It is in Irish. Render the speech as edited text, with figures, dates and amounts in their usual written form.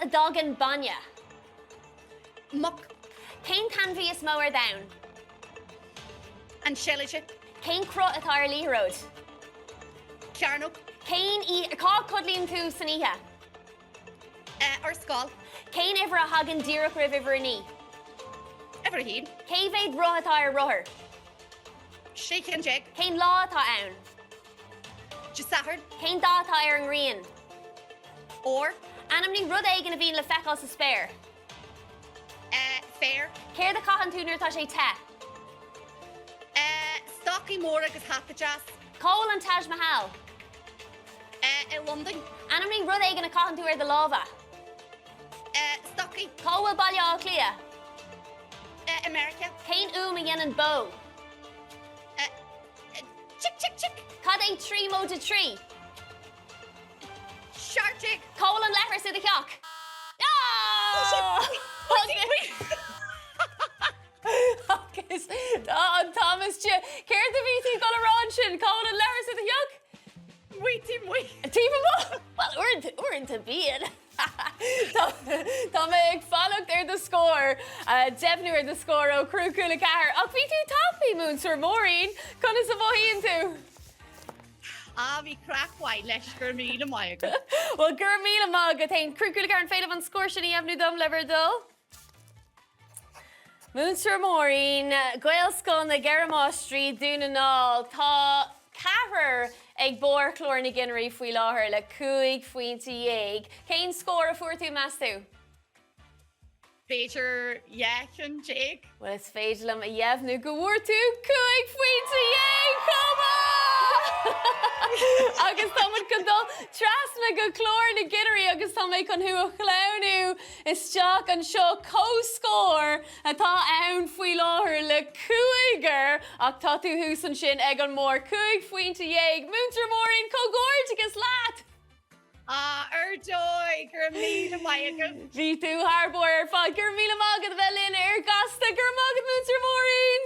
a dtagann bainne? Muc. Cén t-ainmhí is mó ar domhan? An seilide. Cén cruth atá ar liathróid? Cearnóg. Cén cá codlaíonn tú san oíche? Ar scoil. Cén uimhir a thagann díreach roimh uimhir a 9? Uimhir a haon. Cé mhéad roth atá ar rothar? 16 cheann. Cén lá atá ann? Dé Sathairn. Cén dath atá ar an ngrian? Ór. Ainmnigh rud éigin a bhíonn le feiceáil sa spéir. Féar. Céard a chaitheann tú nuair atá sé te? Stocaí móra agus hata deas. Cá bhfuil an Taj Mahal? I Londain. Ainmnigh rud éigin a chaitheann tú ar do lámha. Stocaí. Cá bhfuil Baile Átha Cliath? I Meiriceá. Cén fhuaim a dhéanann bó? Chick chick chick. Cad é 3 móide 3? 17. Cá bhfuil an leithreas i do theach? Agus tá an t-am istigh. Céard a bhí tú ag dul a rá ansin? Cá bhfuil an leithreas i do theach? Amuigh, taobh amuigh. Taobh amuigh? Bhuel, uaireanta, uaireanta bíonn. Tá mé ag fanacht ar do scór, deimhniú ar do scór ó Criú Cúla 4. Ach bhí tú tapaidh, Múinteoir Máirín! Conas a mhothaíonn tú? Ah, bhí craic mhaith leis, go raibh míle maith agat. Bhuel, go raibh míle maith agat féin. Criú Cúla 4, an féidir libh an scór sin a dheimhniú dom le bhur dtoil? Múinteoir Máirín, Gaelscoil na gCeithre Máistrí, Dún na nGall. Tá ceathrar ag barr chlár na gcinnirí faoi láthair le 15 phointe. Cén scór a fuair tú, meas tú? B'fhéidir 12 cheann. Bhuel, is féidir liom a dheimhniú go bhfuair tú 15 phointe chomh maith! Agus tá muid chun dul trasna go clár na gcinnirí agus tá mé chun thú a shleamhnú isteach anseo. Comhscór atá ann faoi láthair le cúigear ach tá tú thuas ansin ag an mbarr. 15 phointe. Múinteoir Máirín, comhghairdeachas leat! Ah, ar dóigh! Go raibh míle maith agat! Bhí tú thar barr ar fad. Go raibh míle maith agat a bheith linn ar Gasta. Go raibh maith agat, Múinteoir Máirín!